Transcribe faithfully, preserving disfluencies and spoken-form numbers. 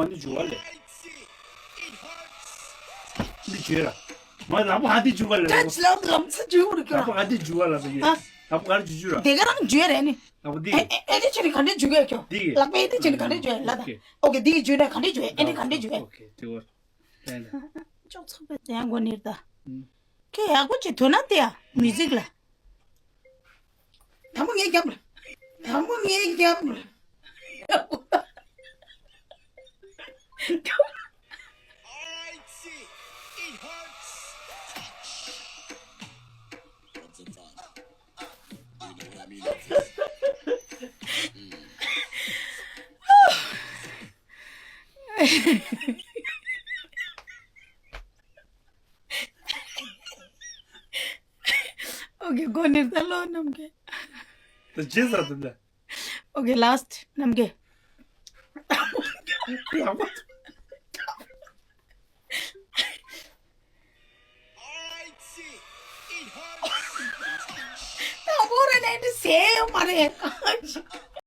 ཨ་འདི་འཇུ་བ་ལས། འདི་འཇུ་ར། མ་ལག་པ་ཨ་འདི་འཇུ་བ་ལས། ད་ཅི་ལབ་ལམ་སེ་འཇུ་བ་རེད་ལག་པ་ཨ་འདི་འཇུ་བ་ལ་ཟེར་གི། ཨ། ལག་པ་ག་རེ་འཇུ་འཇུ་ར། དེ་ག་རང་འཇུ་རེད་ནི། ལག་པ་འདི། ཨེ་ཨེ་ཨེ་འདི་ཆེ་ནི་ག་འདྲ་འཇུ་གི་ཁྱོད། འདི། ལག་པ་ཨེ་འདི་ཆེ་ནི་ག་འདྲ་འཇུ་ལ་ད། ཨོ་ཀེ། འདི་གི་འཇུ་ན་ག་འདྲ་འཇུ་ཨེ་འདི་ག་འདྲ་འཇུ། ཨོ་ཀེ་དེ་བར། ཅོག་ཚོགས་པའི་ཡང་མགོ་ནིར་ད། ཁྱེད་ཡག་པོ་ཅིག་དོ་ན་དེ་ཡ་མིའུ་ཛིག་ལ། དང་པོ་ངའི་རྒྱབ་ལ། དང་པོ་ངའི་རྒྱབ་ལ། ཨོ་ཀེ། གོ་ནིར་ད་ལོ་ནམ་གེ། ད་རྗེས་ཟ་དུ་ལ། ཨོ་ཀེ། ལཱ་སི་ཊི་ནམ་གེ། དང་པོ་རེད་ནས་འདི་ཟེར་ཡོད་མ་རེད།